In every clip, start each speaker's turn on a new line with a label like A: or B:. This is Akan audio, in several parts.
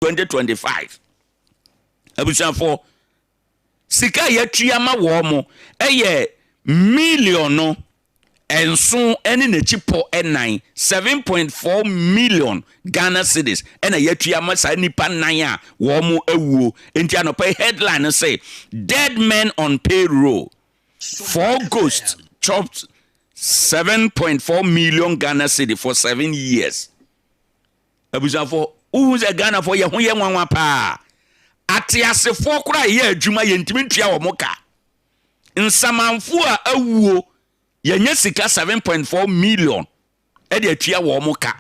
A: 2025. Abusuafoɔ, sika a yɛatua ma wɔn mo ɛyɛ million no nson ne n'akyi pɔ ɛnan, 7.4 million Ghana cedis, ɛna yɛatua ma saa nipa nan a wɔn mo awuo. Nti anɔpa yi headline no sɛ "Dead men on payroll, four ghosts chopped 7.4 million Ghana cedi for 7 years." Abusuafoɔ, wohu sɛ Ghanafoɔ yɛ ho yɛ nwanwa paa. Ateasefoɔ koraa yɛ adwuma, yɛntumi ntua wɔn ka. Nsamanfoɔ a awuo, yɛnyɛ sika 7.4 million ɛde atua wɔn ka.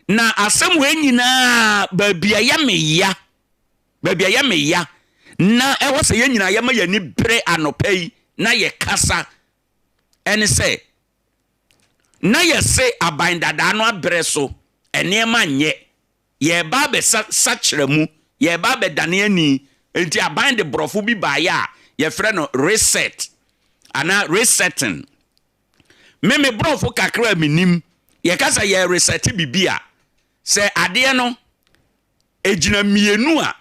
A: Na asɛm wei nyinaa, baabi a yɛ meya, baabi a yɛ meya na ɛwɔ sɛ yɛn nyinaa yɛma yɛn ani bere anɔpa yi na yɛkasa ɛne sɛ na yɛse aban dadaa no abrɛ so, nneɛma nyɛ, yɛreba abɛsa sakyerɛ mu, yɛreba abɛdane ani. Nti aban de borɔfo bi baeɛ a yɛfrɛ no reset anaa resetting. Meme borɔfo kakra a menim, yɛka sɛ yɛ reset bibi a, sɛ adeɛ no ɛgyina mmienu a,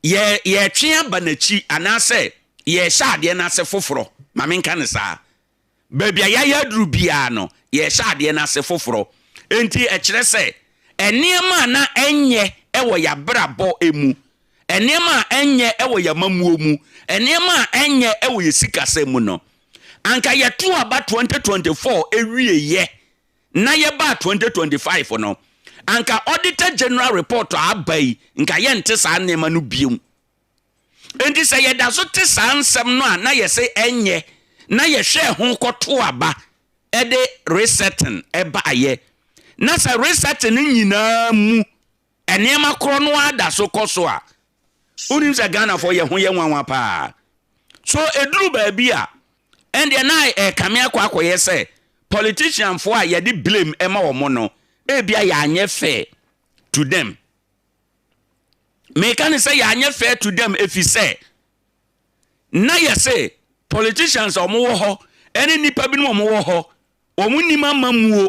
A: yɛ yɛtwe aba n'akyi anaasɛ yɛhyɛ adeɛ no ase foforɔ. Ma menka ne saa, baabi a yɛayɛ aduru biara no, yɛhyɛ adeɛ no ase foforɔ. Enti ɛkyerɛ sɛ nneɛma a na ɛnyɛ ɛwɔ yɛabrabɔ mu, nneɛma a ɛnyɛ ɛwɔ yɛamamuo mu, nneɛma a ɛnyɛ ɛwɔ yɛ sikasɛm mu no, anka yɛto aba 2024 ewieyɛ na yɛbaa 2025 no, anka Auditor General report a aba yi, nka yɛnte saa nneɛma no biom. Enti sɛ yɛda so te saa nsɛm no a na yɛsɛ ɛnyɛ na yɛhwɛ ho kɔto aba ɛde resetting ɛbaayɛ, na sɛ resetting no nyinaa mu nneɛma korɔ no ada so kɔ so a, wonim sɛ Ghanafoɔ yɛ ho yɛ nwanwa paa. So ɛduru baabi a, ɛndeɛ na ɛkame akɔ akɔyɛ sɛ politicianfoɔ a yɛde blame ɛma wɔn no, ebia yɛanyɛ fair to them. Meka ne sɛ yɛanyɛ fair to them, ɛfiri sɛ na yɛsɛ politicians a wɔwɔ hɔ ɛne nnipa binom a wɔwɔ hɔ, wɔn nim amamuo.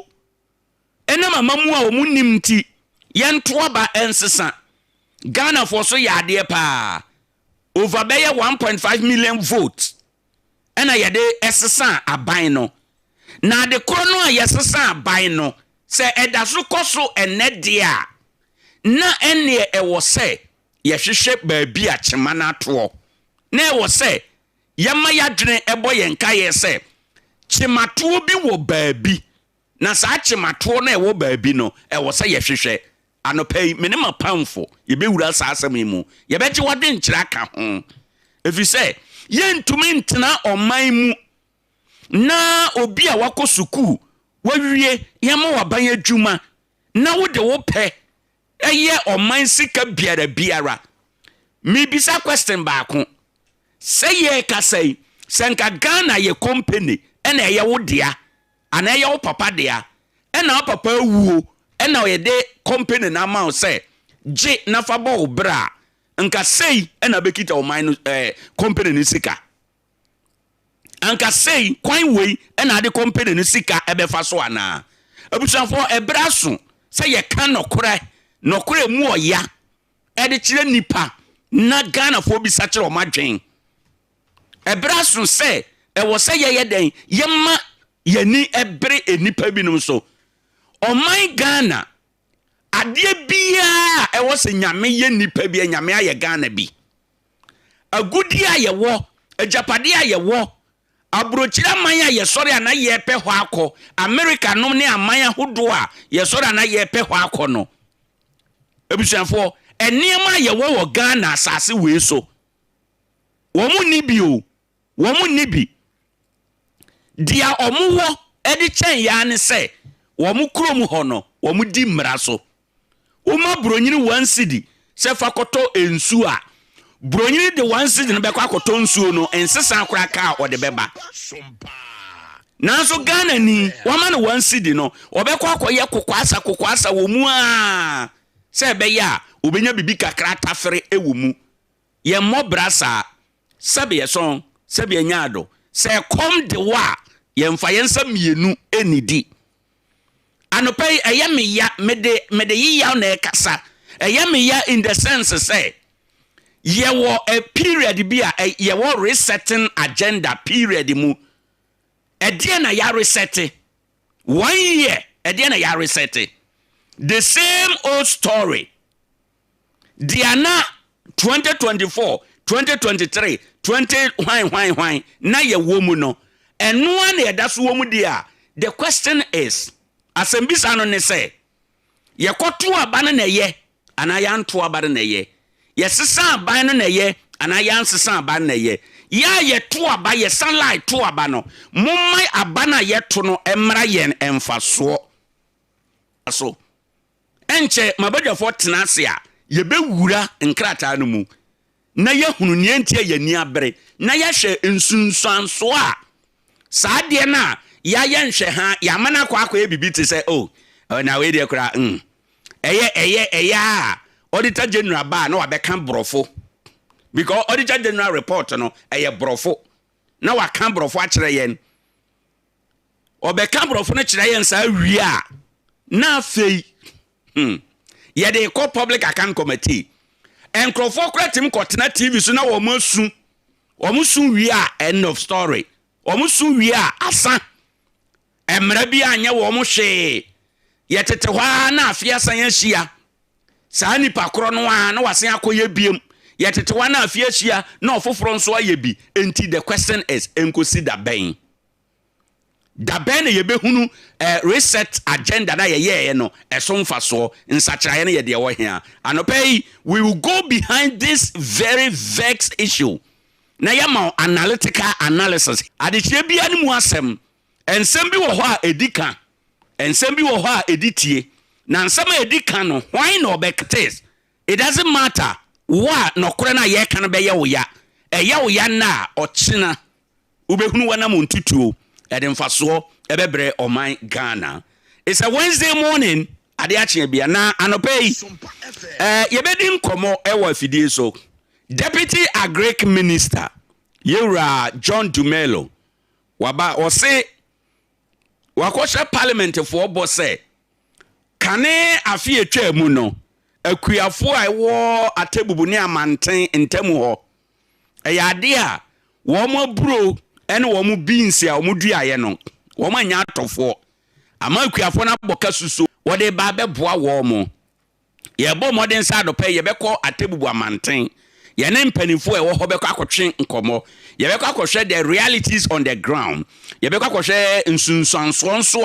A: Ɛnam amamuo a wɔn nim nti, yɛnto aba ɛnsesa. Ghanafoɔ so yɛ adeɛ paa, over bɛyɛ 1.5 million votes ɛna yɛde ɛsesa aban no. Na ade korɔ no a yɛsesa aban no, sɛ ɛda so kɔ so ɛnɛ deɛ a, na ɛneɛ ɛwɔ sɛ yɛhwehwɛ baabi a kyema no atoɔ, na ɛwɔ sɛ yɛma yɛadwene ɛbɔ yɛn kaeɛ sɛ kyematoɔ bi wɔ baabi, na saa kyematoɔ no ɛwɔ baabi no, ɛwɔ sɛ yɛhwehwɛ. Anɔpa yi, me ne ma pamfo yɛbɛwura saa asɛm yi mu, yɛbɛgye wɔde nkyerɛ aka ho, ɛfiri sɛ yɛntumi ntena ɔman mu na obi a wakɔ sukuu wawie, yɛma waban adwuma, na wode wo pɛ ɛyɛ ɔman sika biara biara. Mebisa question baako sɛ, yɛrekasa yi, sɛ nka Ghana yɛ company ɛna ɛyɛ wo dea anaa ɛyɛ wo papa dea, ɛna wo papa awuo, ɛna ɔyɛde company no ama wo sɛ gye na fa bɔ wo berɛ a, nka sei ɛna bɛkita ɔman no company no sika? Anka sei kwan wei ɛna ade company no sika ɛbɛfa so anaa? Abusuafoɔ, ɛberɛ aso sɛ yɛka nɔkorɛ, nɔkorɛ mu ɔya ɛde kyerɛ nipa na Ghanafoɔ bisa kyerɛ ɔmo adwen. Ɛberɛ aso sɛ ɛwɔ sɛ yɛyɛ dɛn, yɛma yɛni ɛbere nipa binom so. Ɔman Ghana, adeɛ biara ɛwɔ sɛ Nyame yɛ nipa bi a, Nyame ayɛ Ghana bi. Agudie a yɛwɔ, agyapadeɛ a yɛwɔ, aburokyire aman a yɛsɔre a na yɛpɛ hɔ akɔ, Amerika nom ne aman ahodoɔ a yɛsɔre a na yɛpɛ hɔ akɔ no, abusuafoɔ, nneɛma a yɛwɔ wɔ Ghana asase wei so, wɔn mu ni bi o, wɔn mu ni bi. Deɛ wɔn wɔ de kyɛn yaa ne sɛ wɔn kurom hɔ no, wɔn di mmara so. Wɔn buronyini 1 cedi sɛ fa kɔtɔ nsuo a, buronyini de 1 cedi no bɛkɔ akɔtɔ nsuo no, nsesa koraa kaa ɔde bɛba. Nanso Ghana ni, wɔma no 1 cedi no, ɔbɛkɔ akɔyɛ kokoasa kokoasa wɔ mu a sɛ ɛbɛyɛ a obɛnya biribi kakra atafere wɔ mu. Yɛn mmɔ bra saa. Sɛbi yɛsɔn, sɛbi ɛnya ado sɛ ɛkɔm de wɔ a, yɛmfa yɛn nsa mmienu ɛnidi. Anɔpa yi, ɛyɛ me ya, mede yiyaw na ɛkasa. Ɛyɛ me ya in the sense sɛ yɛwɔ a period bi a yɛwɔ resetting agenda period mu. Ɛdeɛ na yɛareset? One year, ɛdeɛ na yɛareset? The same old story. Deɛ na 2024, 2023, 20 hwan hwan hwan na yɛwɔ mu no, ɛnoa na yɛda so wɔ mu deɛ a, the question is, asɛmbisa no ne sɛ, yɛkɔto aba no na ɛyɛ anaa yɛanto aba no na ɛyɛ? Yɛsesa aban no na ɛyɛ anaa yɛansesa aban no na ɛyɛ? Yɛ a yɛto aba, yɛsan lie to aba no, momma aba no a yɛto no mmra yɛn mfasoɔ so. Ɛnkyɛ mabadwafoɔ tena ase a, yɛbɛwura nkrataa no mu na yɛhunu nea nti a yɛni abere na yɛhwɛ nsunsuansoɔ a saa adeɛ no a yɛayɛ nhwɛ ha yɛama no akɔ akɔyɛ biribi te sɛ, oh, na wei deɛ koraa, ɛyɛ a Auditor General ba a na wabɛka borɔfo, because Auditor General report no ɛyɛ borɔfo, na waka borɔfo akyerɛ yɛn. Ɔbɛka borɔfo no kyerɛ yɛn saa wie a, na afei yɛde kɔ Public Account Committee. Nkurɔfoɔ koraa tumi kɔtena TV so na wɔn asu. Wɔn su wie a, end of story. Wɔn su wie a, asa. Mmerɛ bi anyɛ wɔn hwee. Yɛtete hɔ ara na afe asan ahyia, saa nipa korɔ no ara na wasan akɔyɛ biem. Yɛtete hɔ na afe ahyia na ɔfoforɔ nso ayɛ bi. Nti the question is, nkosi da bɛn, da bɛn na yɛbɛhunu reset agenda na yɛyɛɛ no ɛso mfasoɔ? Nsakyerɛeɛ no yɛ deɛ wɔ hea? Anɔpɛ yi, we will go behind this very vexed issue na yɛma analytical analysis. Adekyerɛ biara no mu asɛm, nsɛm bi wɔ hɔ a ɛdi ka, nsɛm bi wɔ hɔ a ɛdi tie, na nsɛm a ɛdi ka no, hwan na ɔbɛte? It doesn't matter wo a nɔkorɛ no a yɛreka no bɛyɛ wo ya. Ɛyɛ wo ya nna a, ɔkyena wobɛhunu wɔnam ntutuo ɛde mfasoɔ ɛbɛbrɛ ɔman Ghana. It's a Wednesday morning, ade akyeɛ bia na anɔpɛ yi yɛbɛdi nkɔmmɔ ɛwɔ afidie so. Deputy Agric Minister, yɛwura John Dumelo, waba. Ɔse wakɔhyɛ parliamentfoɔ bɔ sɛ kane afe atwa mu no, akuafoɔ a ɛwɔ Atebubu ne Amanten ntam hɔ, ɛyɛ adeɛ a wɔn aburo ne wɔn beans a wɔn duaeɛ no, wɔn anya atɔfoɔ ama akuafoɔ no abɔ ka suso. Wɔde ba bɛboa wɔn mo. Yɛbɔ mmɔden sɛ adɔpɛ yɛbɛkɔ Atebubu Amanten, yɛne mpanimfoɔ a ɛwɔ hɔ bɛkɔ akɔtwe nkɔmmɔ. Yɛbɛkɔ akɔhwɛ the realities on the ground. Yɛbɛkɔ akɔhwɛ nsunsuansoɔ nso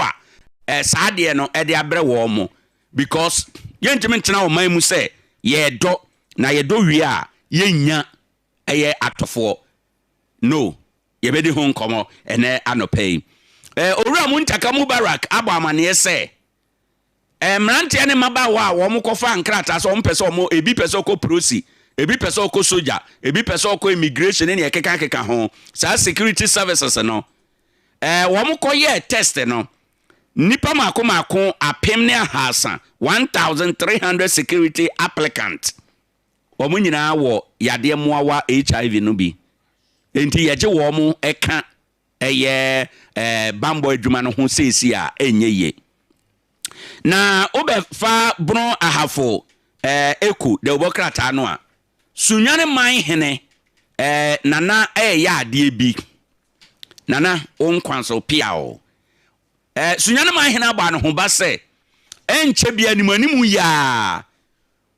A: a saa adeɛ no ɛde abrɛ wɔn mo, because yɛntumi ntena ɔman mu sɛ yɛdɔ na yɛdɔ wie a, yɛnnya ɛyɛ atɔfoɔ no. Yɛbɛdi ho nkɔmmɔ ɛnɛ anɔpɛ yi. Owura Muntaka Mubarak abɔ amanneɛ sɛ mmeranteɛ ne mmabaawa a wɔn kɔfa nkrataa sɛ wɔn pɛ sɛ wɔn, ebi pɛ sɛ ɔkɔ polisi, ebi pɛ sɛ ɔkɔ soja, ebi pɛ sɛ ɔkɔ immigration ne nea ɛkeka keka ho, saa security services no, wɔn kɔyɛɛ test no, nipa mako mako 1300, 1300 security applicant, wɔn nyinaa wɔ yadeɛ mmoawa HIV no bi. Nti yɛgye wɔn ɛka ɛyɛ bambɔ adwuma no ho seesi a, ɛnyɛ yie. Na wobɛfa Bono Ahafo eku de wobɔ krataa no a, Sunyane man hene Nana ɛyɛ adeɛ bi. Nana, wo nkwa so pia o. Sunyane man hene abɔ ano ho ba sɛ ɛnkyɛ bi anim anim yaa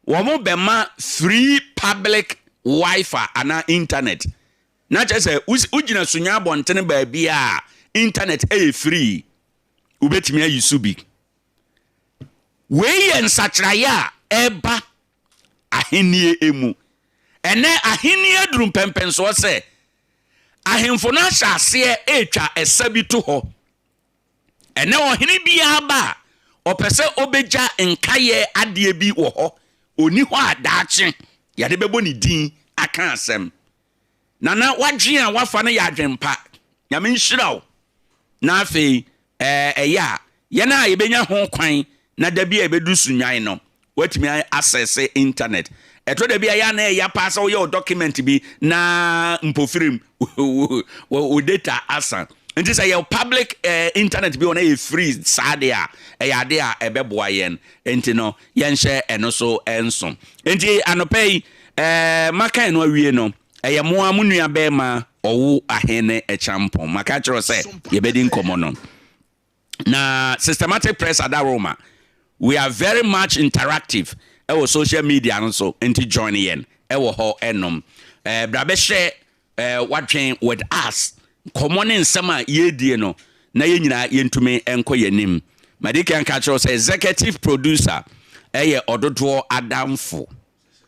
A: wɔn bɛma free public WiFi anaa internet, na kyerɛ sɛ wogyina Sunya abɔntene baabi a, internet ɛyɛ free, wobɛtumi ayi so bi. Wei yɛ nsakyerɛeɛ a ɛba ahennie mu. Ɛnɛ ahennie aduru mpɛmpɛnsoɔ sɛ ahemfo no ahyɛ aseɛ ɛretwa ɛsa bi to hɔ. Ɛnɛ ɔhene biara ba a, ɔpɛ sɛ ɔbɛgya nkayɛ adeɛ bi wɔ hɔ. Ɔni hɔ a, daakye yɛde bɛbɔ ne din aka asɛm. Nana, wadwen a wafa no yɛ adwen pa. Nyame nhyira wo. Na afei ɛyɛ a yɛn a yɛbɛnya ho kwan na da bi a yɛbɛdu Sunyan no, watumi access internet. Ɛtɔ da bi a, yɛ ana ɛyɛ paa sɛ woyɛ wo document bi na mpofirim wo data asa. Nti sɛ yɛ public internet bi wɔ na yɛ free saa deɛ a, ɛyɛ adeɛ a ɛbɛboa yɛn. Nti no yɛnhyɛ ɛno so nso. Nti anɔpɛ yi maka ɛno awie no, ɛyɛ mo a mo nua bɛrima Ɔwo Ahene Kyampɔn. Maka kyerɛ sɛ yɛbɛdi nkɔmmɔ no na Systematic Press Adaroma, we are very much interactive ɛwɔ social media no so, nti join yɛn ɛwɔ hɔ ɛnom bra bɛhyɛ wadwen with us, nkɔmmɔ ne nsɛm a yɛredie no, na yɛn nyinaa yɛntumi nkɔ yɛn anim. Madi kan ka kyerɛw sɛ executive producer ɛyɛ Ɔdodoɔ Adamfo,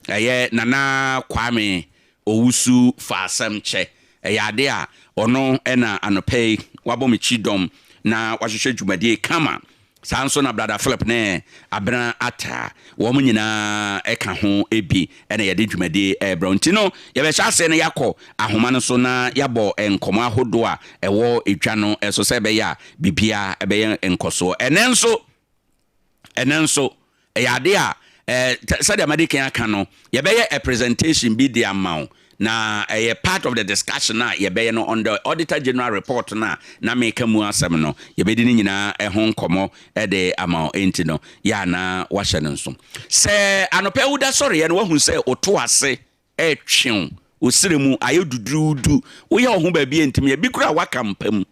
A: ɛyɛ Nana Kwame Owusu Faasɛm Kyɛ. Ɛyɛ ade a ɔno ɛna anɔpɛ yi wabɔ me kyi dɔm na wahyehyɛ dwumadie kama. Saa nso na Brother Philip ne Abena Ata, wɔn nyinaa ɛka ho bi ɛna yɛde dwumadie ɛrebrɛ. Nti no yɛbɛhyɛ ase no, yɛakɔ ahoma no so na yɛabɔ nkɔmɔ ahodoɔ a ɛwɔ edwa no ɛso, sɛ ɛbɛyɛ a biribiara ɛbɛyɛ nkɔsoɔ. Ɛnɛ nso ɛyɛ ade a sɛdeɛ made kan aka no, yɛbɛyɛ a presentation bi de ama wo, na ɛyɛ part of the discussion a yɛbɛyɛ no on the Auditor General report no a na meka mu asɛm no. Yɛbɛdi no nyinaa ɛho nkɔmmɔ ɛde ama wo. Enti no yɛ anaa wahyɛ no nso sɛ anɔpɛ woda sɔreɛ no, wahu sɛ woto ase ɛtwew, osire mu ayɛ duduudu, woyɛ wo ho baabi a ntimi ebi kora waka mpa mu,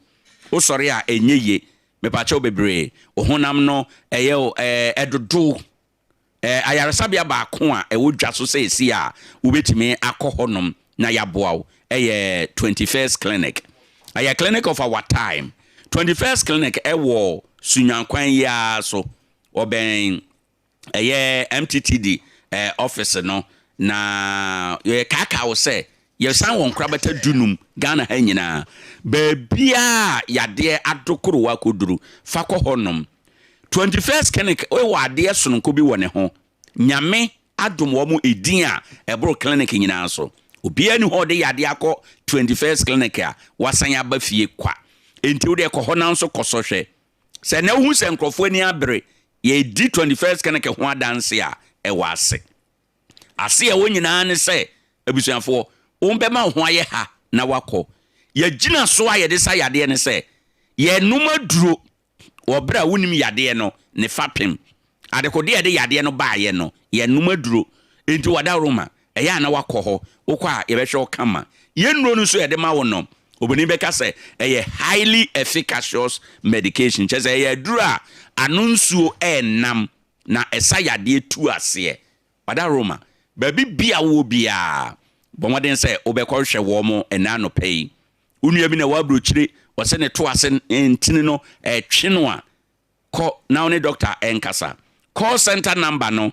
A: wosɔre a ɛnyɛ yie. Mepakyɛw bebree, wo honam no ɛyɛ wo ɛdodo. Ayaresabea baako a ɛwɔ dwa so sɛ esi a wobɛtumi akɔ hɔnom na yɛaboa wo ɛyɛ 21st Clinic. Ɛyɛ clinic of our time. 21st Clinic ɛwɔ Sunyankwan yi ara so, ɔbɛn ɛyɛ MTTD office no, na yɛ kaakaa wo sɛ yɛsan wɔ nkorabata 15 Ghana ha nyinaa. Baabiaa yadeɛ adokoro wakɔduru, fa kɔ hɔnom. 21st Clinic wɔ adeɛ sononko bi wɔ ne ho. Nyame adom wɔ mo edin a ɛboro clinic nyinaa so. Obiara ni hɔ ɔde yadeɛ akɔ 21st Clinic a wasan aba fie kwa. Enti wode kɔ hɔ na nso kɔ so hwɛ sɛ na wohu sɛ nkurɔfoɔ ani abere yɛdi 21st Clinic ho adanse a ɛwɔ ase. Ase a ɛwɔ nyinaa ne sɛ, abusuafoɔ, wɔn bɛma wo ho ayɛ ha na wakɔ. Yɛgyina so a yɛde sa yadeɛ ne sɛ yɛnum aduro wɔ berɛ a wonim yadeɛ no ne fapem adekodeɛ a yɛde yadeɛ no baayɛ no. Yɛnum aduro nti wada roma ɛyɛ a na wakɔ hɔ. Wokɔ a yɛbɛhwɛ wo kama. Yɛn nnuro no nso yɛde ma wo no, obìnrin bɛka sɛ ɛyɛ highly efficacious medication, kyerɛ sɛ ɛyɛ aduro a ano nsuo ɛɛnam na ɛsa yadeɛ tu aseɛ. Wada roma, baabi bia wɔ biara, bɔ mmɔden sɛ wobɛkɔhwɛ wɔn mo ɛna anɔpɛ yi. Wo nua bi na ɛwɔ aburokyire, wɔsɛ ne to ase ntini no ɛtwe no a, kɔ na wo ne doctor ɛnkasa. Call center number no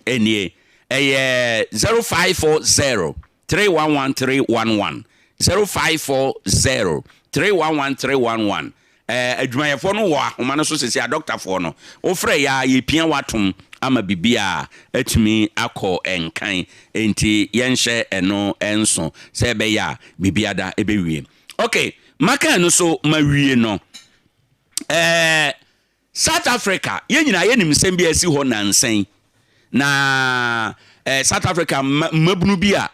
A: ɛnie, ɛyɛ 0540 311 311, 0540 311 311. Adwumayɛfoɔ no wɔ ahoma no so sisi adɔktafoɔ no. Wofrɛ yɛ a, yɛpia watom ama biribi a atumi akɔ nkan. Nti yɛnhyɛ ɛno nso sɛ ɛbɛyɛ a biribiada ɛbɛwie. Ok, maka no so ma wie no. South Africa, yɛn nyinaa yɛnim nsɛm bi a asi hɔ nansɛn na South Africa mmabunu bi a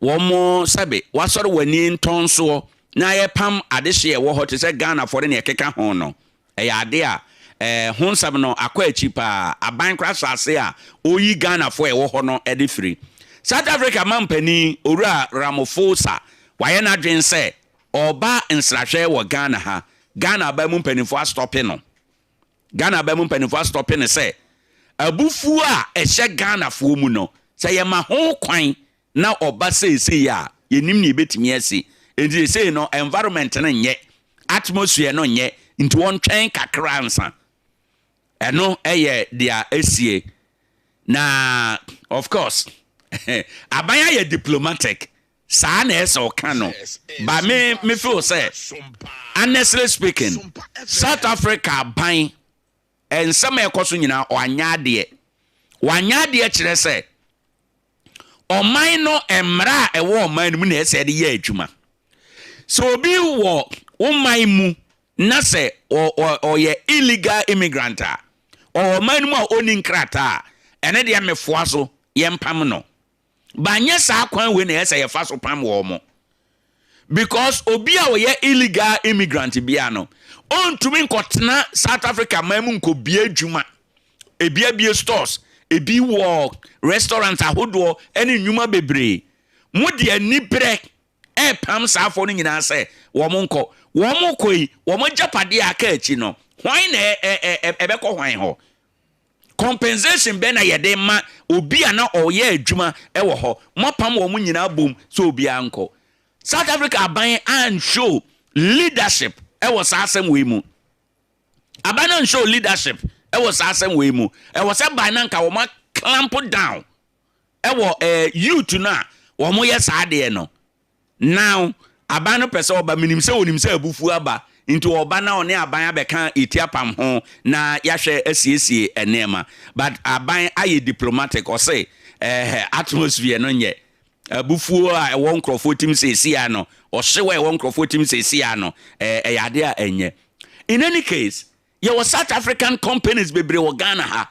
A: wɔn sɛbe wasɔre wɔn ani ntɔn soɔ na yɛpam adehyeɛ ɛwɔ hɔ te sɛ Ghanafoɔ ne nea ɛkeka ho no, ɛyɛ ade a ho nsɛm no akɔ akyi paa. Aban kora asase a ɔyi Ghanafoɔ a ɛwɔ hɔ no de firi South Africa mampanin Owura Ramaphosa wayɛ n'adwene sɛ ɔba nsrahwɛ wɔ Ghana ha. Ghana aban mu mpanimfoɔ astop no. Ghana aban mu mpanimfoɔ astop no sɛ abufuo a ɛhyɛ Ghanafoɔ mu no, sɛ yɛma ho kwan na ɔba seesei a, yɛnim ne yɛbɛtumi asi. Nti seesei no environment no nyɛ, atmosphere no nyɛ, nti wɔntwɛn kakra nsa. Ɛno ɛyɛ deɛ esie. Na of course aban ayɛ diplomatic saa na ɛsɛ ɔka no, but me feel sɛ, honestly speaking, South Africa aban, nsɛm a ɛkɔ so nyinaa, ɔanya adeɛ. Wanya adeɛ kyerɛ sɛ ɔman no mmara a ɛwɔ ɔman no mu na ɛsɛ ɛde yɛ adwuma. Sɛ obi wɔ wo man mu na sɛ ɔyɛ illegal immigrant a ɔwɔ ɔman no mu a ɔnni nkrataa a, ɛne deɛ mefoa so yɛmpam no. Banyɛ saa kwan wei na ɛsɛ yɛfa so pam wɔ mo. Because obi a ɔyɛ illegal immigrant bia no, ɔntumi nkɔtena South Africa man mu nkɔbie adwuma. Ebi abie stores, ebi wɔ restaurant ahodoɔ ne nnwuma bebree. Mo de aniberɛ ɛrepam saa afɔ no nyinaa sɛ wɔn nkɔ. Wɔn kɔ yi, wɔn agyapadeɛ a aka akyi no, hwan na ɛbɛkɔ hwan hɔ? Compensation bɛn na yɛde ma obi a na ɔyɛ adwuma wɔ hɔ? Moapam wɔn nyinaa bom sɛ obiara nkɔ. South Africa aban anshow leadership wɔ saa asɛm wei mu. Aban no anshow leadership wɔ saa asɛm wei mu. Ɛwɔ sɛ ban no anka wɔn clamp down wɔ youth no a wɔn yɛ saa adeɛ no. Now aban no pɛ sɛ ɔba, menim sɛ onim sɛ abufuo aba, nti ɔba na ɔne aban abɛka eti apam ho na yɛahwɛ asiesie nneɛma. But aban ayɛ diplomatic, ɔse atmosphere no nyɛ abufuo a ɛwɔ nkurɔfoɔ tim seesia no, ɔhyew a ɛwɔ nkurɔfoɔ tim seesia no, ɛyɛ adeɛ a ɛnyɛ. In any case, yɛwɔ South African companies bebree wɔ Ghana ha.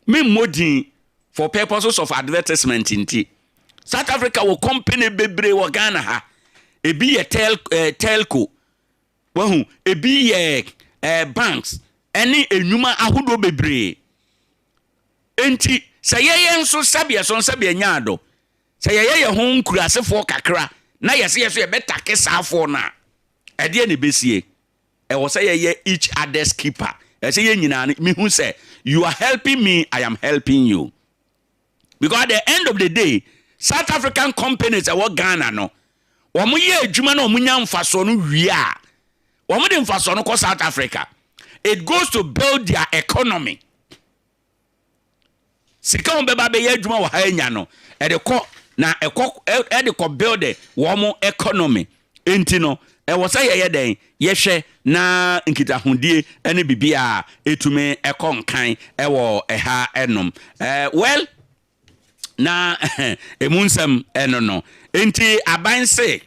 A: Memmɔ din for purposes of advertisement nti. South Africa wɔ company bebree wɔ Ghana ha. Ebi yɛ telco, wahu, ebi yɛ banks ɛne enwuma ahodoɔ bebree. Nti sɛ yɛyɛ nso sɛbeɛ so sɛbeɛ nya ado, sɛ yɛyɛ yɛn ho nkurasefoɔ kakra na yɛsɛ yɛ so yɛbɛtake saafoɔ no a, ɛdeɛ na ɛbɛsie. Ɛwɔ sɛ yɛyɛ each other's keeper. Ɛsɛ yɛn nyinaa no mihu sɛ you are helping me, I am helping you, because at the end of the day, South African companies ɛwɔ Ghana no, wɔn yɛ adwuma na wɔn nya mfasoɔ no wie a, wɔn de mfasoɔ no kɔ South Africa. It goes to build their economy. Sika wɔn bɛba bɛyɛ adwuma wɔ ha anya no, ɛde kɔ na ɛkɔ ɛde kɔ build wɔn economy. Nti no ɛwɔ sɛ yɛyɛ dɛn, yɛhwɛ na nkitahodie ne biribi a ɛtumi ɛkɔ nkan ɛwɔ ɛha ɛnom. Well, na emu nsɛm ɛno no nti aban se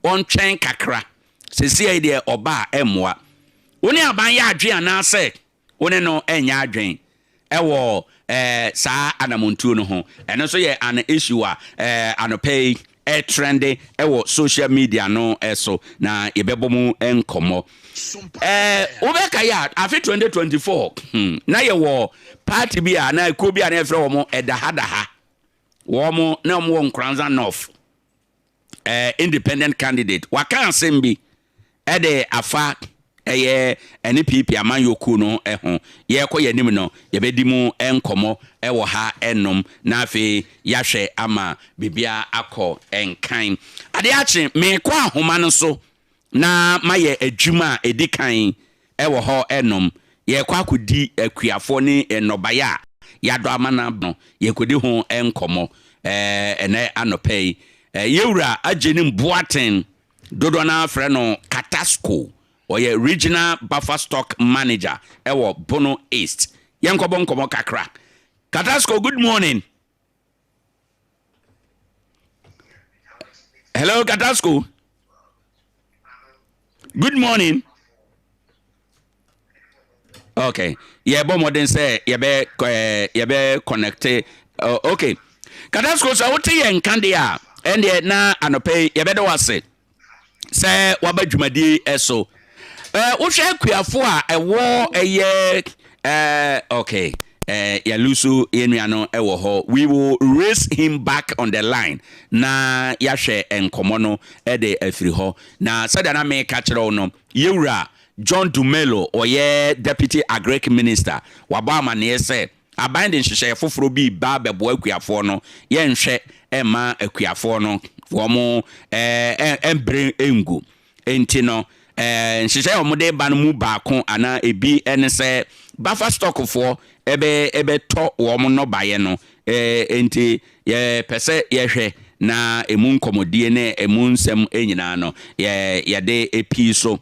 A: ɔntwɛn kakra. Sɛsi yi deɛ, ɔba a ɛmmoa wo ne aban yɛ adwen anaasɛ wo ne no ɛnyɛ adwen ɛwɔ saa anamontuo no ho. Ɛno nso yɛ an issue a anɔpɛ yi ɛtrend ɛwɔ social media no ɛso na yɛbɛbɔ mu nkɔmmɔ. Wobɛka yɛ a, afe 2024 na yɛwɔ party bi a na ekuo bi a na yɛfrɛ wɔn Ɛdahadaha. Wɔn na wɔn wɔ Nkoranza North independent candidate waka asɛm bi ɛde afa ɛyɛ ɛne PP amanyɔkuo no ɛho. Yɛrekɔ yɛn anim no, yɛbɛdi mu nkɔmmɔ ɛwɔ ha ɛnom na afei yɛahwɛ ama biribiara akɔ nkan. Adeɛ akye, meekɔ ahoma no so na mayɛ adwuma a ɛdi kan ɛwɔ hɔ ɛnom. Yɛrekɔ akɔdi akuafoɔ ne nnɔbaeɛ a yɛadɔ ama no no, yɛkɔdi ho nkɔmmɔ ɛnɛ anɔpɛ yi. Yɛwura Agyenim Boaten, dodoɔ no afrɛ no Katasco, ɔyɛ regional buffer stock manager ɛwɔ Bono East. Yɛnkɔbɔ nkɔmmɔ kakra. Katasco, good morning. Hello, Katasco, good morning. Okay, yɛbɔ mmɔden sɛ yɛbɛ connect. Okay, Katasco, sɛ wote yɛn nka deɛ a, ɛndeɛ na anɔpɛ yi yɛbɛda wo ase sɛ waba dwumadie ɛso. Wohwɛ akuafo a ɛwɔ ɛyɛ okay, yɛlose yɛn nua no ɛwɔ hɔ. We will raise him back on the line na yɛahwɛ nkɔmmɔ no ɛde afiri hɔ. Na sɛdeɛ na meka kyerɛ wo no, yɛwura John Dumelo, ɔyɛ deputy agric minister, wabɔ amanneɛ sɛ aban de nhyehyɛeɛ foforɔ bi ba bɛboa akuafoɔ no. Yɛnhwɛ ɛma akuafoɔ no wɔn ɛmbrɛ ngu. Nti no nhyehyɛeɛ a wɔde ba no mu baako anaa ebi ɛne sɛ buffer stockfoɔ ɛbɛtɔ wɔn nnɔbaeɛ no. Nti yɛpɛ sɛ yɛhwɛ na emu nkɔmmɔdie ne emu nsɛm nyinaa no yɛde epii so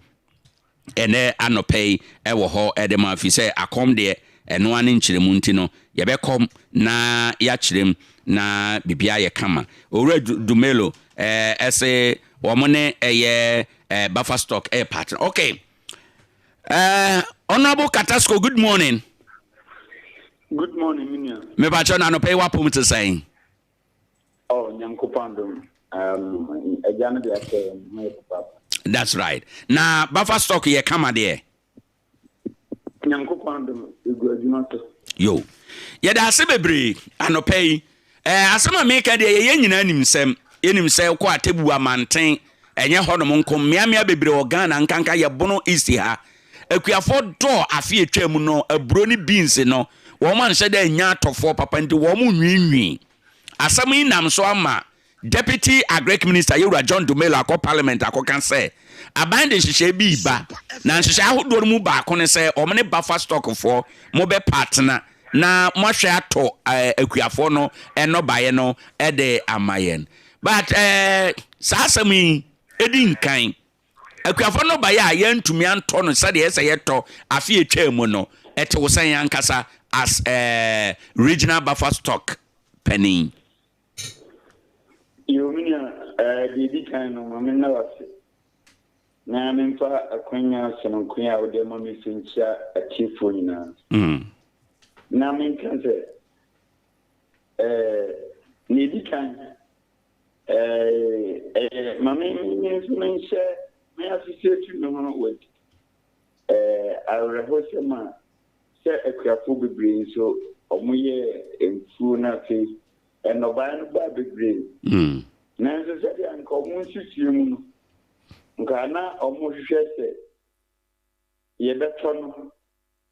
A: ɛnɛ anɔpɛ yi ɛwɔ hɔ ɛde ma fi sɛ akɔm deɛ ɛnoa ne nkyerɛmu. Nti no yɛbɛkɔm na yɛakyerɛm na biribiara yɛ kama. Owura Dumelo ɛsɛ wɔn ne ɛyɛ buffer stock ɛyɛ partner. Okay, Honourable Katasco, good morning.
B: Good morning, Minia.
A: Mepakyɛw, na anɔpɛ yi wapom te sɛn?
B: Oh, Nyankopɔn adom. Agya no de akyɛ yɛn ho yɛ papaapa.
A: That's right. Na buffer stock yɛ kama deɛ.
B: Nyankopɔn adom, egu adwuma so.
A: Yo. Yɛda ase bebree anɔpa yi. Eh, asɛm a meka deɛ yɛyɛ nyinaa nim sɛm. Yɛnim sɛ wokɔ Atebu amanten, ɛnyɛ hɔnom nko, mmeammea bebree wɔ Ghana, nkanka yɛ Bono East ha. Akuafoɔ dɔɔ afe atwa mu no, aburo ne beans no, wɔn anhyɛ dɛ anya atɔfoɔ papa nti wɔn nwiinwii. Asɛm yi nam so ama Deputy Agric Minister Yewura John Dumelo akɔ Parliament akɔka sɛ aban de nhyehyɛe bi reba, na nhyehyɛe ahodoɔ no mu baako ne sɛ wɔn ne buffer stock foɔ mobɛ partner na moahwɛ atɔ akuafoɔ no nnɔbaeɛ no de ama yɛn. But saa asɛm yi ɛdi nkan. Akuafoɔ nnɔbaeɛ a yɛantumi antɔ no sɛdeɛ ɛsɛ yɛtɔ afe atwaa mu no, ɛte wo sɛn ankasa as regional buffer stock panin?
B: Yoo me nua, deɛ ɛdi kan no, ma menna wo ase na memfa akwanya sononko yi a wode ama me so nkyia atiefoɔ nyinaa. Na menka sɛ, nea ɛdi kan, ɛyɛ ma me nso menhyɛ me associate me ho with awerɛhosɛm a sɛ akuafoɔ bebree nso wɔyɛɛ mfuo no afei nnɔbaeɛ no baa bebree. Nanso sɛdeɛ anka wɔn nsusuiɛ mu no, nka na wɔhwehwɛ sɛ yɛbɛtɔ no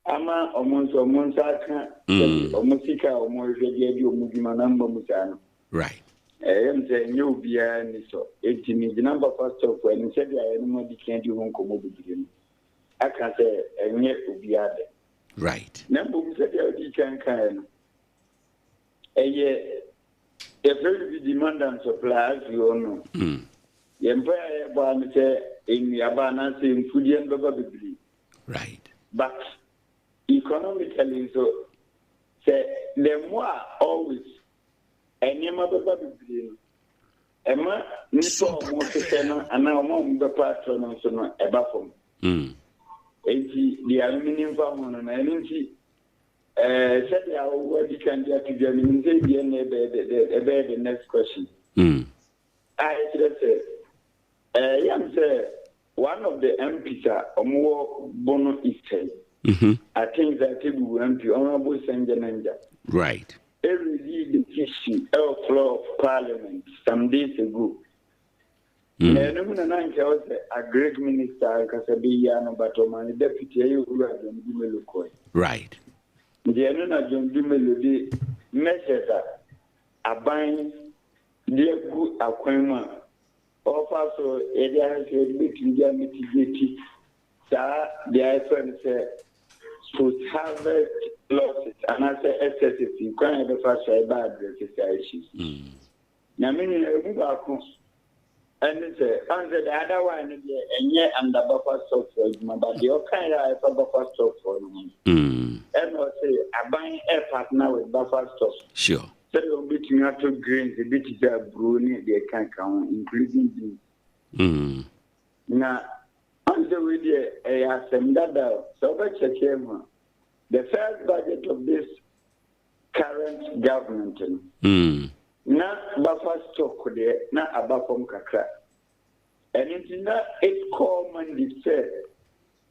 B: ama wɔn nso wɔn nsa aka sɛdeɛ wɔn sika a wɔhwehwɛ de adi wɔn dwuma no amma mu saa no. Ɛyɛ me sɛ ɛnyɛ obiara ani sɔ. Enti megyina Buffer Stock anim sɛdeɛ yɛne mo adi kan adi ho nkɔmmɔ bebree no, aka sɛ ɛnyɛ obiara dɛ. Na mmom sɛdeɛ wodii kan kaeɛ no, ɛyɛ yɛfrɛ biribi demand and supply, as we all know. Yɛn mpaeɛ a yɛbɔ ara ne sɛ nnuaba anaasɛ mfudeɛ no bɛba bebree. But economically nso, sɛ the more a always nneɛma bɛba bebree no, ɛma nnipa a wɔhwehwɛ no anaa wɔn a wɔbɛpɛ atɔ no nso no ɛba fam. Enti deɛ menim fa ho no, na ɛno nti sɛdeɛ wadi kan de ato dwa, menim sɛ ebia na ɛbɛyɛ the next question. A ɛkyerɛ sɛ ɛyam sɛ one of the MPs a wɔwɔ Bono East yi, I think that Atebubu MP, Honorable Sengeh Nanja, raised the issue ɛwɔ floor of parliament some days ago. Na ɛno mu na na nkyɛ wɔ sɛ agric minister ankasa bɛyi ano, but ɔma ne deputy ɛyɛ Owura John Dumelo kɔe. Nti ɛno na John Dumelo de measures a aban de agu akwan mu a ɔfa so yɛde ahwɛ sɛ yɛde bɛtumi de amitigate saa deɛ a yɛfrɛ no sɛ post-harvest losses anaasɛ excesses yi, kwan a yɛbɛfa so a yɛbɛ address saa issues. Na me nua, emu baako ɛne sɛ, ɔn sɛ the other one no deɛ ɛnyɛ under buffer stock for adwuma, but deɛ ɔka yɛ a ɛfa buffer stock for no ho no, ɛna ɔse aban ɛ partner with buffer stock sɛdeɛ wɔbɛtumi ato grains ebi te sɛ aburo ne deɛ ɛka ka ho, including beans. Na ɔn sɛ wei deɛ ɛyɛ asɛm dada o, sɛ wobɛkyɛkyɛ mu a, the first budget of this current government no, na buffer stock deɛ na aba fam kakra. Ɛno nti na its core mandate sɛ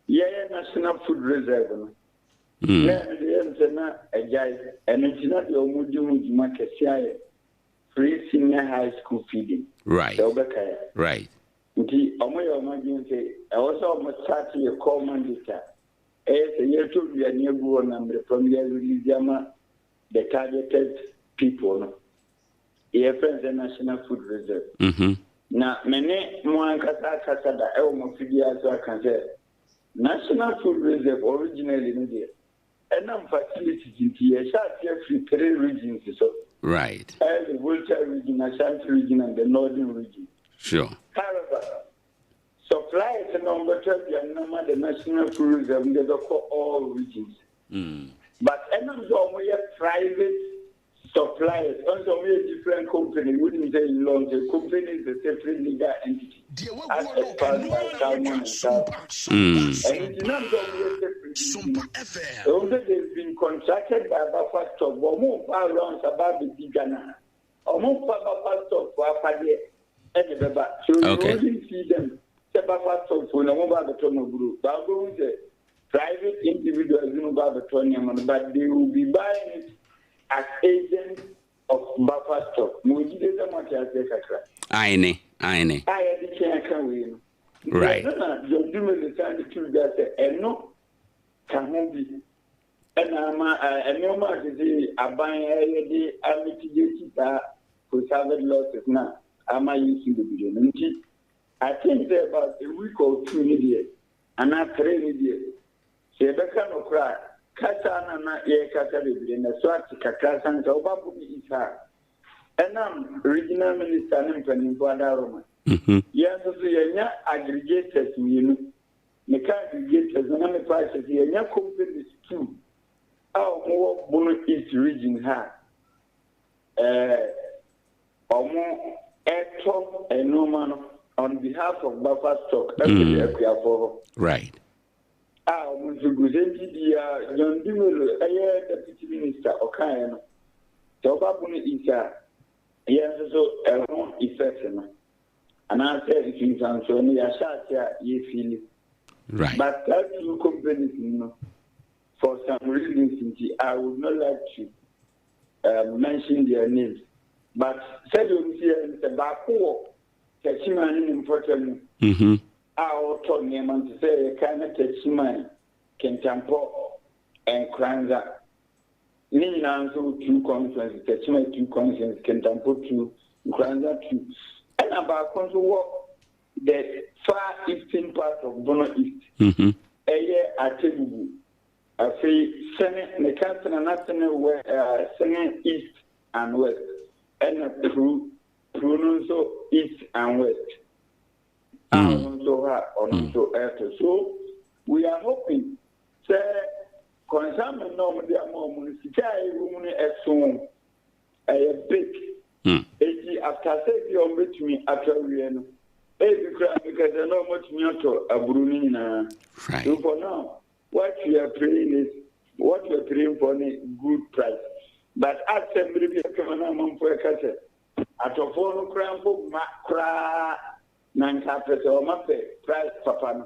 B: yɛyɛ national food reserve no, na ɛno deɛ yɛm sɛ na agyae. Ɛno nti na deɛ wɔn di ho dwuma kɛse ayɛ free senior high school feeding. Sɛ wobɛkae a. Nti wɔn yɛ wɔn adwene sɛ ɛwɔ sɛ wɔn start yɛ core mandate a ɛyɛ sɛ yɛtɔ nnuane agu hɔ na mmerɛ pam yɛ release ama the targeted people no. Yɛfrɛ no sɛ national food reserve. Na me ne mo ankasa akasa da ɛwɔ mo afidie so aka sɛ national food reserve originally no deɛ, ɛnam facilities nti yɛhyɛ aseɛ firi three regions so. Ɛyɛ the Volta region, Ashanti region and the Northern region. However, suppliers no wɔbɛtɔ aduane no ama the national food reserve no de bɛkɔ all regions. But ɛnam sɛ wɔyɛ private suppliers, ɔn sɛ wɔyɛ different company, wonim sɛ in law sɛ company is a separate legal entity as espoused by Salmon and Salmon. Ɛno nti nam sɛ wɔyɛ separate nti no, ɛwɔ sɛ they've been contracted by buffer stock, but wɔn mfa rounds aba abɛdi dwa no a, wɔn mfa buffer stock fo afadeɛ. Ɛde bɛba. So you only see them sɛ buffer stock foɔ no wɔn ba abɛtɔ mo aburo. But wobɛhu sɛ private individuals no ba abɛtɔ nneɛma no, but they will be buying it as agents of buffer stock. Mewɔ gyidie sɛ moate aseɛ kakra.
A: Aene, aene.
B: A yɛde kyɛn aka wei no. Nti ɛno na John Dumelo san de too dwa sɛ ɛno ka ho bi na ama nneɛma a sesei aban reyɛ de amitigate saa post-harvest losses no a ama yɛresu bebree no. Nti I think sɛ about a week or two ni deɛ anaa three ni deɛ, sɛ yɛbɛka nokorɛ a, kasa no a na yɛrekasa bebree no, ɛso ate kakra sane sɛ woba Bomi East ha a, ɛnam regional minister ne mpanimfoɔ adaworoma, yɛn nso so yɛanya aggregators mmienu. Meka aggregators no na mepa akyɛ sɛ yɛanya companies two a wɔwɔ Bono East region ha a wɔtɔ nneɛma no on behalf of buffer stock afiri akuafoɔ hɔ. A wɔn nso gu sɛ nti deɛ John Dumelo ɛyɛ deputy minister ɔkaeɛ no, sɛ woba Bono East a, yɛn nso so ɛho effect no anaasɛ nsunsuansoɔ no yɛahyɛ ase a yɛfeeli. But saa two companies no, for some reasons nti, I would not like to mention their names, but sɛdeɛ wɔn si yɛ no sɛ baako wɔ Techiman ne ne mpɔtam mu a ɔretɔ nneɛma nti sɛ yɛka ne Techiman, Kintampo, Nkoranza ne nyinaa nso two constituencies, Techiman two constituencies, Kintampo two, Nkoranza two, ɛna baako nso wɔ the far eastern part of Bono East, ɛyɛ Atebubu. Afei Sene, meka Sene na Sene wɛ ɛɛ Sene East and West, ɛna Pru, Pru no nso East and West a ɔno nso hɔ a ɔno nso ɛreto. So we are hoping sɛ consignment na wɔde ama wɔn no, sika a ɛwɔ mu no ɛso, ɛyɛ big. Eti after sɛ bi a wɔbɛtumi atɔ awie no, ebi koraa meka sɛ na wɔatumi atɔ aburo no nyinaa. So for now, what we are praying is, what we are praying for ne good price. But as sɛ mmere bi atwam na amanfoɔ ɛka sɛ atɔfoɔ no koraa mpo mma koraa na nka apɛ sɛ wɔn apɛ price papa no.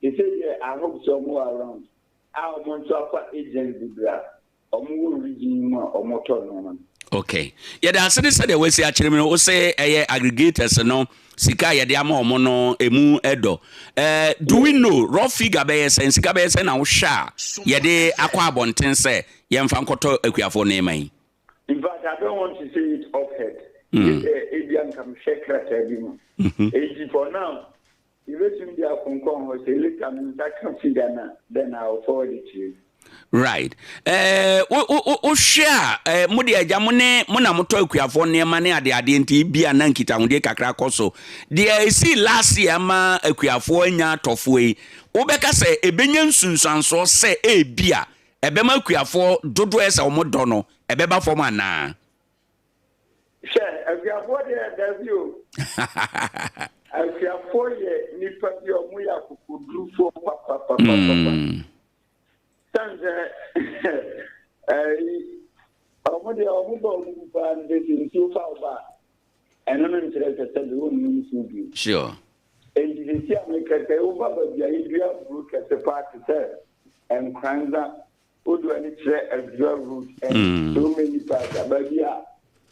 B: They say deɛ I hope sɛ wɔn wɔ around a wɔn nso afa agents bebree a wɔn wɔ region yi mu a wɔn tɔ nneɛma no.
A: Okay. Yɛda ase ne sɛdeɛ wasi akyerɛ mu no, wo se ɛyɛ aggregators no sika a yɛde ama wɔn no emu dɔ. Eh, do we know rough figure bɛyɛ sɛn, sika bɛyɛ sɛn na wohwɛ a yɛde akɔ abɔnten sɛ yɛmfa nkɔtɔ akuafoɔ nneɛma yi?
B: In fact, I don't want to say it off head. Gye sɛ ebia nka mehwɛ krataa bi mu. Enti for now, Yɛbɛtumi de akonkɔn hɔ sɛ later me nsa ka figure no a, then I will forward it to you.
A: Right. Eh, wo wo wo wohwɛ a, eh, mo deɛ agya mo ne mo na motɔ akuafoɔ nneɛma ne adeadeɛ nti bi a na nkitahodie kakra kɔ so. Deɛ ɛsii last year ama akuafoɔ anya atɔfoɔ yi, wobɛka sɛ ɛbɛnya nsunsuansoɔ sɛ ebi a ɛbɛma akuafoɔ dodoɔ a ɛsɛ sɛ wɔdɔ no ɛbɛba fam anaa?
B: Hwɛ, akuafoɔ deɛ dabi o. Akuafoɔ yɛ nnipa bi a wɔyɛ akokodurufoɔ papapapapa. Sane sɛ ɛyi wɔn deɛ wɔn ba wɔn bu paa no sɛ nsuo fa wo ba a, ɛno no nkyerɛ sɛ sɛbi wonnom nsuo bio. Enti sisi a meka sɛ woba baabi a yɛdua aburo kɛse paa te sɛ Nkoranza, Wode w'ani kyerɛ Azura road and so many parts a, baabi a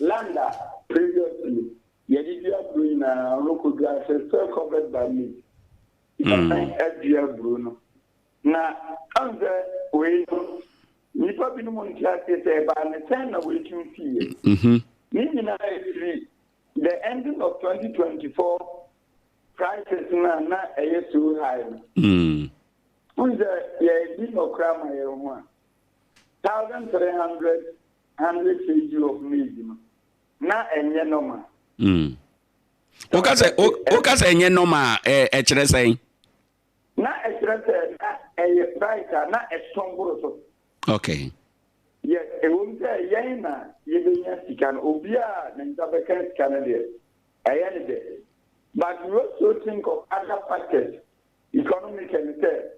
B: land a previously yɛde dua aburo nyinaa ɔno kɔdua ase still covered by maize. Yɛasan adua aburo no. Na ɔn sɛ wei no nnipa binom nte aseɛ sɛ ɛbaa ne sɛn na wei tumi siiɛ. Ne nyinaa ɛfiri the ending of 2024 prices no a na ɛyɛ so high no. Wohu sɛ yɛredi nɔkorɛ ama yɛn ho a, 1300 100 kg of maize no, na ɛnyɛ normal.
A: Woka sɛ woka sɛ ɛnyɛ normal a, ɛkyerɛ sɛn?
B: Na ɛkyerɛ sɛ na ɛyɛ price a na ɛsɔn boro so.
A: Okay.
B: Yes, ɛwom sɛ yɛn na yɛbɛnya sika no, obiara a ne nsa bɛka sika no deɛ, ɛyɛ ne dɛ. But we also think of other factors Economically sɛ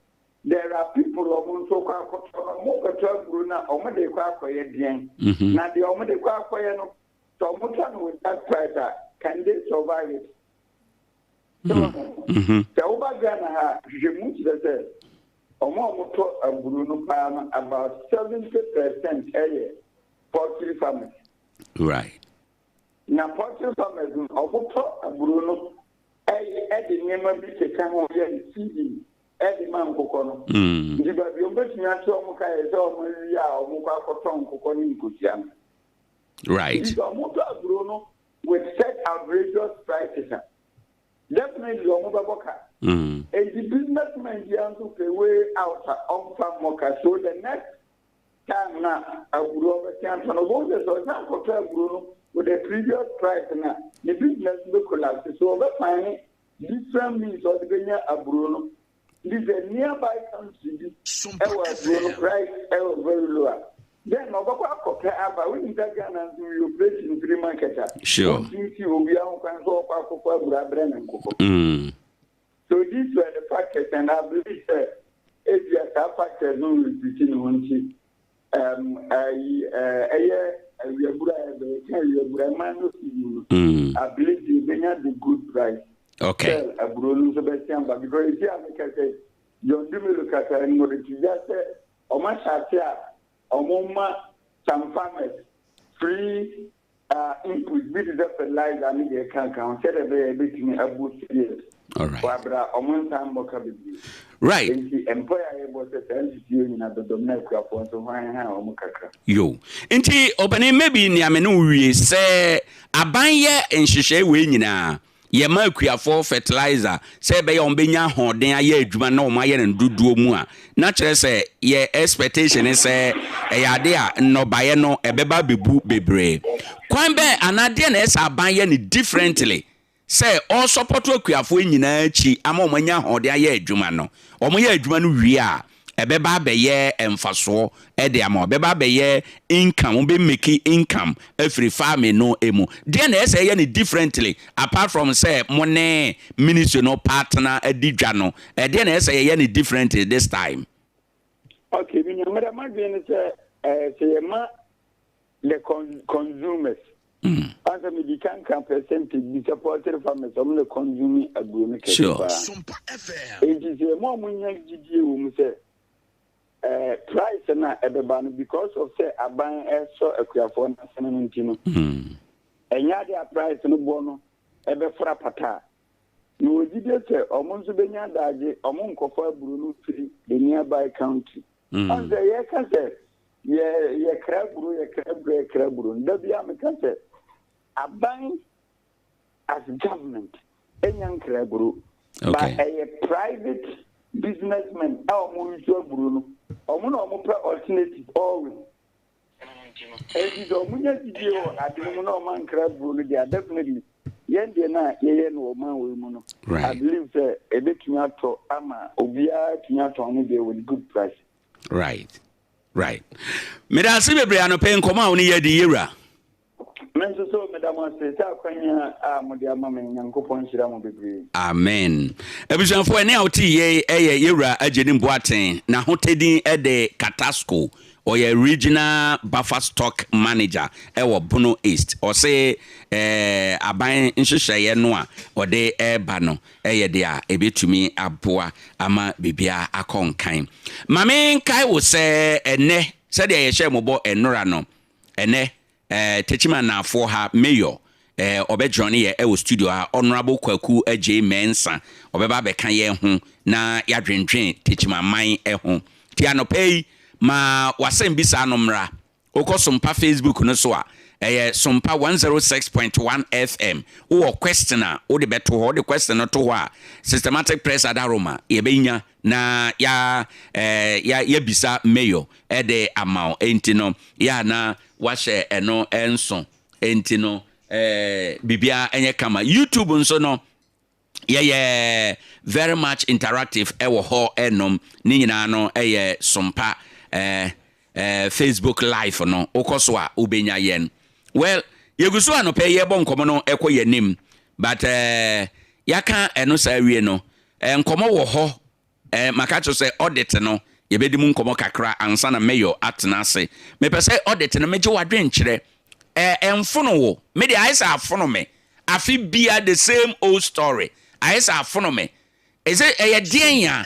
B: there are people a wɔn nso kɔ akɔtɔ no, wɔn kɔtɔ aburo no a wɔn de kɔ akɔyɛ deɛn? Na deɛ wɔn de kɔ akɔyɛ no, sɛ wɔn tɔ no with that price a, can they survive it? Sɛ woba Ghana ha, hwehwɛmu kyerɛ sɛ ɔmo a ɔmotɔ aburo no paa no, about 70% ɛyɛ poultry farmers. Na poultry farmers no, ɔmotɔ aburo no ɛyɛ ɛde nneɛma bi keka ho yɛ no feeding ɛde ma nkokɔ no. Nti baabi a ɔmbɛtumi ate ɔmo ka yɛ sɛ ɔmo awie a, ɔmo kɔ akɔtɔ nkokɔ ne nkosua no. Nti sɛ ɔmotɔ aburo no with such outrageous prices a, definitely ɔmo bɛbɔ ka. Nti businessman biara nso pɛ way out a ɔmfa mmɔ ka, so the next time na aburo ɔbɛte atɔ no, ɔbɛhu sɛ ɔsan kɔtɔ aburo no with the previous price na ne business bɛ collapse, so ɔbɛfind different means ɔde bɛnya aburo no. Nti sɛ nearby country bi ɛwɔ aburo no price ɛwɔ very low a, then ɔbɛkɔ akɔpɛ aba. Wonim sɛ Ghana nso we operate in free market a wontumi si obiara ho kwan sɛ ɔkɔ akɔkɔ aburo abrɛ ne nkokɔ. So these were the factors, and I believe sɛ ebia saa factors no repeat ne ho. Nti ayi ɛyɛ awiaburo a yɛbɛyɛ ka awiaburo ɛman no season no, I believe yɛbɛnya the good price. Sɛ aburo no nso bɛsi aba, because esi a meka sɛ John Dumelo kasa no mo de to dwa sɛ ɔmo ahyɛ ase a ɔmo ma some farmers free input bi te sɛ fertilizer ne deɛ ɛka ka ho, sɛdeɛ ɛbɛyɛ ɛbɛtumi abu serious wabra ɔmo nsa mmɔ ka bebree. Nti mpaeɛ a yɛbɔ sɛ saa nsusuo nyinaa bɛbam na akuafoɔ nso ho ahenhan ɔmo kakra.
A: Yo, nti ɔpanin, maybe nea me ne wo wie sɛ aban yɛ nhyehyɛe wei nyinaa, yɛma akuafoɔ fertilizer sɛ ɛbɛyɛ wɔn bɛnya ahoɔden ayɛ adwuma na wɔn ayɛ no dodoɔ mu a, na kyerɛ sɛ yɛ expectation ne sɛ ɛyɛ ade a nnɔbaeɛ no ɛbɛba abɛbu bebree. Kwan bɛn anaa deɛ na ɛsɛ aban yɛ no differently sɛ ɔsupport akuafoɔ nyinaa akyi ama wɔn anya ahoɔden ayɛ adwuma no, wɔn yɛ adwuma no wie a, ɛbɛba abɛyɛ mfasoɔ ɛde ama, ɛbɛba abɛyɛ income, wɔn bɛ make income afiri farming no emu? Deɛ na ɛsɛ ɛyɛ no differently, apart from sɛ mo ne ministry no partner adi dwa no, ɛdeɛ na ɛsɛ yɛyɛ no differently this time?
B: Okay, mi nyamada madwene ne sɛ sɛ yɛma the consumers ansa mi di kankan percentage bi sɛ poultry farmers ɔmo na consume aburo no kɛse paa. Eti sɛ ɛmo a ɔmo nya gyidie wɔ mu sɛ price na ɛbɛba no, because of sɛ aban ɛsɔ akuafoɔ n'asene no nti no, ɛnyɛ ade a price no boɔ no ɛbɛfra pata a, na wɔgyidie sɛ ɔmo nso bɛnya adagye ɔmo nkɔfɔ aburo no firi the nearby country. Ɔn sɛ yɛka sɛ yɛ yɛkra aburo, yɛkra aburo, yɛkra aburo no, da bi a meka sɛ aban as government enya nkra aburo, but ɛyɛ private businessmen a ɔmo nso aburo no, ɔmo na ɔmo pɛ alternative always. Eti sɛ ɔmo nya gyidie wɔ ade no mu na ɔmo ankra aburo no deɛ, definitely yɛn deɛ no a yɛyɛ no wɔ ɔman wɔ mu no, I believe sɛ ebetumi atɔ ama obiara tumi atɔn ne deɛ with good price.
A: Right, mede ase bebree anɔpɛ nkɔmɔ a wo ne yɛ di, yɛwura.
B: Me nso so meda mo ase sɛ akwanya a mode ama me. Nyankopɔn nhyira mo bebree.
A: Amen. Abusuafoɔ, ɛne a wote yei ɛyɛ yɛwura Agyenim Boaten na hotedin ɛde Katasco. Ɔyɛ regional buffer stock manager ɛwɔ Bono East. Ɔse aban nhyehyɛeɛ no a ɔde ɛreba no ɛyɛ deɛ a ɛbɛtumi aboa ama biribiara akɔ nkan. Ma menkae wo sɛ ɛnɛ, sɛdeɛ yɛhyɛ mobɔ ɛnora no, ɛnɛ Techiman Naafoɔ ha mayor ɔbɛjoin yɛ ɛwɔ studio ha. Honourable Kwaku Agyei Mensah ɔbɛba abɛka yɛn ho na yɛadwendwen Techiman man ho. Nti anɔpa yi, ma wasɛm bi saa no mmra. Wokɔ Sompa Facebook no so a, ɛyɛ Sompa 106.1 FM. Wowɔ question a wode bɛto hɔ, wode question no to hɔ a, Systematic Press Adaroma yɛbɛnya na ya ya yɛbisa mayor ɛde ama wo. Enti no yɛ a na wahyɛ ɛno nso. Enti no biribiara ɛnyɛ kama. YouTube nso no, yɛyɛ very much interactive ɛwɔ hɔ. Ɛnom ne nyinaa no ɛyɛ Sompa Facebook Live no, wokɔ so a wobɛnya yɛn. Well, yɛgu so anɔpɛ yɛbɔ nkɔmmɔ no ɛkɔ yɛn anim, but yɛaka ɛno saa wie no, nkɔmmɔ wɔ hɔ. Maka kyerɛ sɛ audit no yɛbɛdi mu nkɔmmɔ kakra ansa na mayor atena ase. Mepɛ sɛ audit no megye w'adwenkyerɛ. Ɛmfono wo? Me deɛ, ayɛ sɛ afono me. Afe bia the same old story. Ayɛ sɛ afono me. Ɛsɛ ɛyɛ deɛn a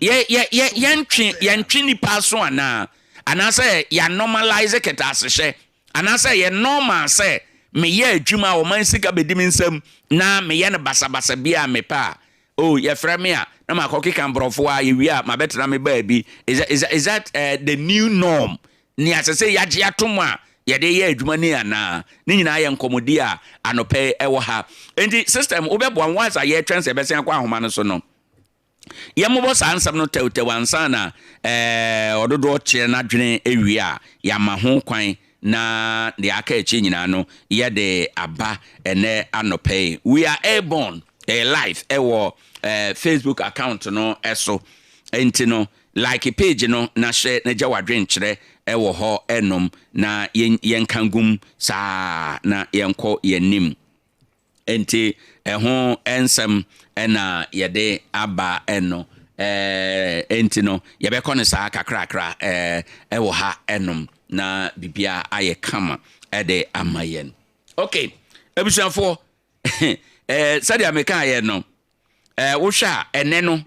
A: yɛ yɛ yɛ yɛntwe yɛntwe nipa aso anaa, anaasɛ yɛ normalise kɛtɛasehyɛ, anaasɛ yɛ normal sɛ meyɛ adwuma a ɔman sika bɛdi me nsam na meyɛ no basabasa bi a mepɛ a, oh, yɛfrɛ me a na makɔkeka mborɔfo a yɛwie a mabɛtena me baabi? Is that the new norm nea sɛ sɛ yɛagye atom a yɛde yɛ adwuma ni anaa? Ne nyinaa yɛ nkɔmmɔdi a anɔpɛ ɛwɔ ha. Nti system wobɛboa once a yɛtwɛn sɛ yɛbɛsen akɔ ahoma no so no, yɛmmobɔ saa nsɛm no tɛwtɛw ansa na ɔdodoɔ kyerɛ n'adwene awie a yɛama ho kwan na deɛ aka akyi nyinaa no yɛde aba. Ɛnɛ anɔpɛ yi we are airborne, ɛyɛ live ɛwɔ Facebook account no ɛso, nti no like page no na hyɛ na gya w'adwenkyerɛ ɛwɔ hɔ ɛnom na yɛnka gum saa na yɛnkɔ yɛnim. Nti ɛho nsɛm ɛna yɛde aba ɛno nti no yɛbɛkɔ no saa kakrakra ɛwɔ ha ɛnom na biribia ayɛ kama ɛde ama yɛn. Okay, abusuafoɔ, sɛdeɛ mekaeɛ no, wohwɛ a ɛnɛ no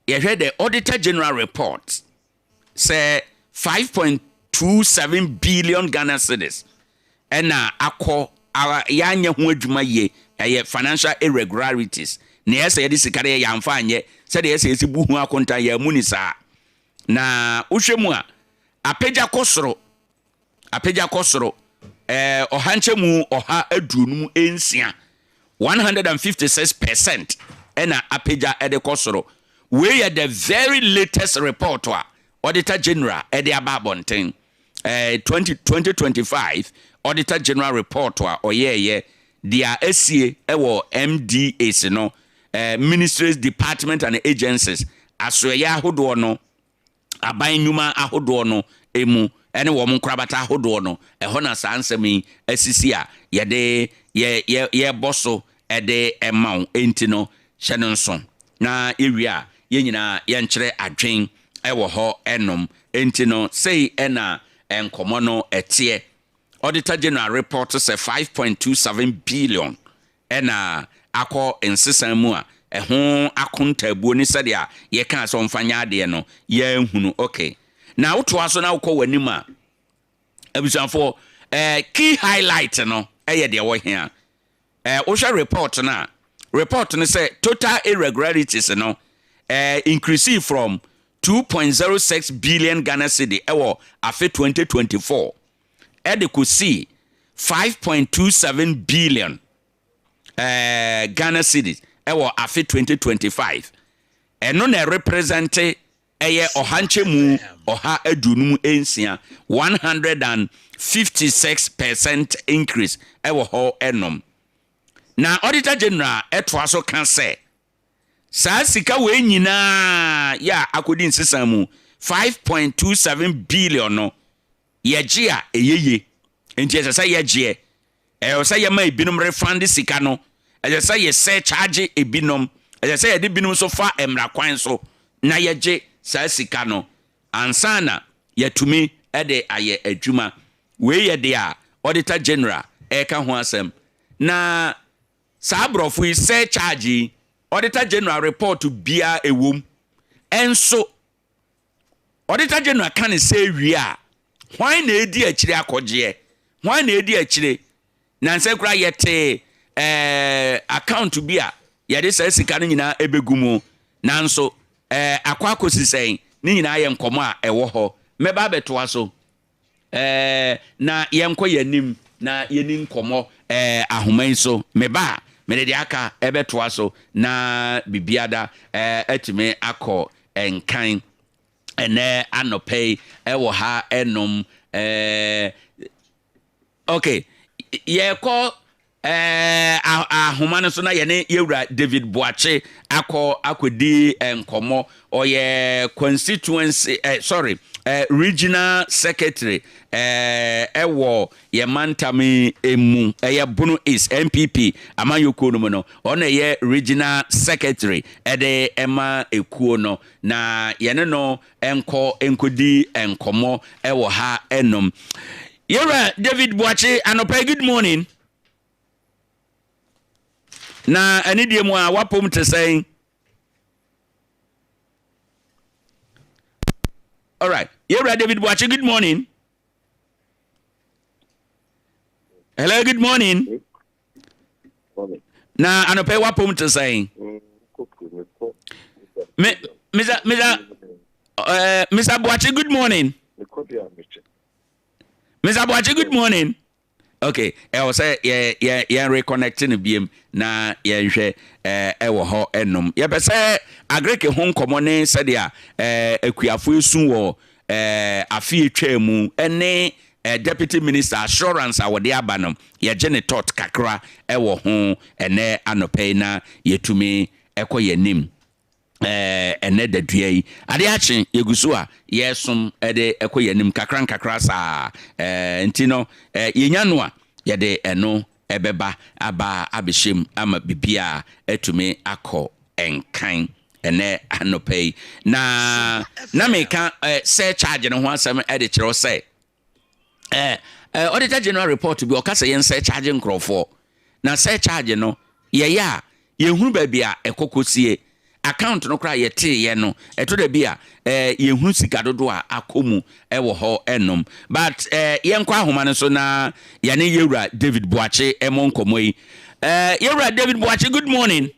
A: yɛhwɛ the Auditor General report sɛ 5.27 billion Ghana cedis ɛna akɔ yɛanyɛ ho adwuma yie. Ɛyɛ financial irregularities na ɛsɛ yɛde sika no yɛ yɛamfa anyɛ sɛdeɛ ɛsɛ yɛsi bu ho akonta yɛamu ni saa. Na wohwɛ mu a, apagya kɔ soro, apagya kɔ soro 156%, 156% ɛna apagya ɛde kɔ soro. Wei yɛ the very latest report a Auditor General ɛde aba abɔnten, 20 2025 Auditor General report a ɔyɛɛyɛ deɛ asie ɛwɔ MDAs no, ministries, department and agencies, asoɛyɛ ahodoɔ no, aban nnwuma ahodoɔ no emu ɛne wɔn nkorabata ahodoɔ no. Ɛhɔ na saa nsɛm yi asisi a yɛde yɛ yɛ yɛbɔ so ɛde ɛma wo. Enti no hyɛ no nso na yɛwie a yɛn nyinaa yɛnkyerɛ adwen ɛwɔ hɔ ɛnom. Enti no sei ɛna nkɔmɔ no ɛteɛ. Auditor General report sɛ 5.27 billion ɛna akɔ nsesan mu a ɛho akontaabuo ne sɛdeɛ yɛkaa sɛ ɔmfa nyɛ adeɛ no yɛnhunu. Okay, na wotoa so na wokɔ w'anim a, abusuafoɔ, key highlight no ɛyɛ deɛ wɔhia. Wohwɛ report no a, report no sɛ total irregularities no increase from 2.06 billion Ghana cedi ɛwɔ afe 2024 ɛde kɔsii 5.27 billion Ghana cedis ɛwɔ afe 2025. Ɛno na represent ɛyɛ 156%, 156% increase ɛwɔ hɔ ɛnom. Na Auditor General ɛtoa so ka sɛ saa sika wei nyinaa yɛ a akɔdi nsesa mu 5.27 billion no, yɛgye a ɛyɛ ye, nti ɛsɛ sɛ yɛgyeɛ, ɛwɔ sɛ yɛma ebinom refund sika no, ɛsɛ sɛ yɛsɛ charge ebinom, ɛsɛ sɛ yɛde binom nso fa mmara kwan so na yɛgye saa sika no ansa na yɛtumi de ayɛ adwuma. Wei yɛ deɛ a Auditor General ɛreka ho asɛm. Na saa aborɔfo yi sɛ charge yi, Auditor General report biara ɛwom. Ɛnso Auditor General ka ne sɛ wie a, hwan na edi akyire akɔgyeɛ? Hwan na edi akyire? Nansɛ koraa yɛte account bi a yɛde saa sika no nyinaa ɛbɛgu mu, nanso akɔ akɔsi sɛn? Ne nyinaa yɛ nkɔmɔ a ɛwɔ hɔ. Mɛba abɛtoa so na yɛnkɔ yɛn anim na yɛni nkɔmɔ ahoma yi so. Meba a, mede deɛ aka ɛbɛtoa so na biribiada atumi akɔ nkan. Ɛnɛ anɔpɛ yi ɛwɔ ha ɛnom okay, yɛkɔ ahoma no so na yɛne yɛwura David Boakye akɔ akɔdi nkɔmmɔ. Ɔyɛ constituency sorry, regional secretary ɛwɔ yɛ mantam mu, ɛyɛ Bono East NPP amanyɔkuo no mu no. Ɔno ɛyɛ regional secretary ɛde ɛma ekuo no na yɛne no nkɔ nkɔdi nkɔmmɔ ɛwɔ ha ɛnom. Yɛwura David Boakye, anɔpa, good morning. Na ɛne deɛ mu a wapom te sɛn? Alright, yɛwura David Boakye, good morning. Hello, good morning. Na anɔpɛ wapom te sɛn? Me, Mr. Mr. Mr. Boakye, good morning. Mr. Boakye, good morning. Okay, ɛwɔ sɛ yɛ yɛ yɛn reconnect no biem na yɛnhwɛ ɛwɔ hɔ ɛnom. Yɛpɛ sɛ agric ho nkɔmɔ ne sɛdeɛ akuafo esu wɔ afe etwa mu ɛne deputy minister assurance a wɔde aba no, yɛgye ne thought kakra ɛwɔ ho ɛnɛ anɔpɛ yi na yɛtumi ɛkɔ yɛn anim. Ɛnɛ dadua yi adeɛ akye, yɛgu so a yɛsom ɛde ɛkɔ yɛn anim kakra nkakra saa. Nti no yɛnya no a, yɛde ɛno ɛbɛba aba abɛhyɛ mu ama biribiaa atumi akɔ ɛnkan ɛnɛ anɔpɛ yi. Na meka surcharge no ho asɛm ɛde kyerɛw sɛ Auditor General report bi ɔka sɛ yɛn surcharge nkurɔfoɔ, na surcharge no yɛyɛ a, yɛhunu baabi a ɛkɔ kɔsie. Account no koraa yɛteeɛ no, ɛto da bi a yɛhunu sika dodoɔ a akɔ mu ɛwɔ hɔ ɛnom. But yɛnkɔ ahoma no so na yɛne yɛwura David Boakye ɛmɔ nkɔmmɔ yi. Yɛwura David Boakye, good morning.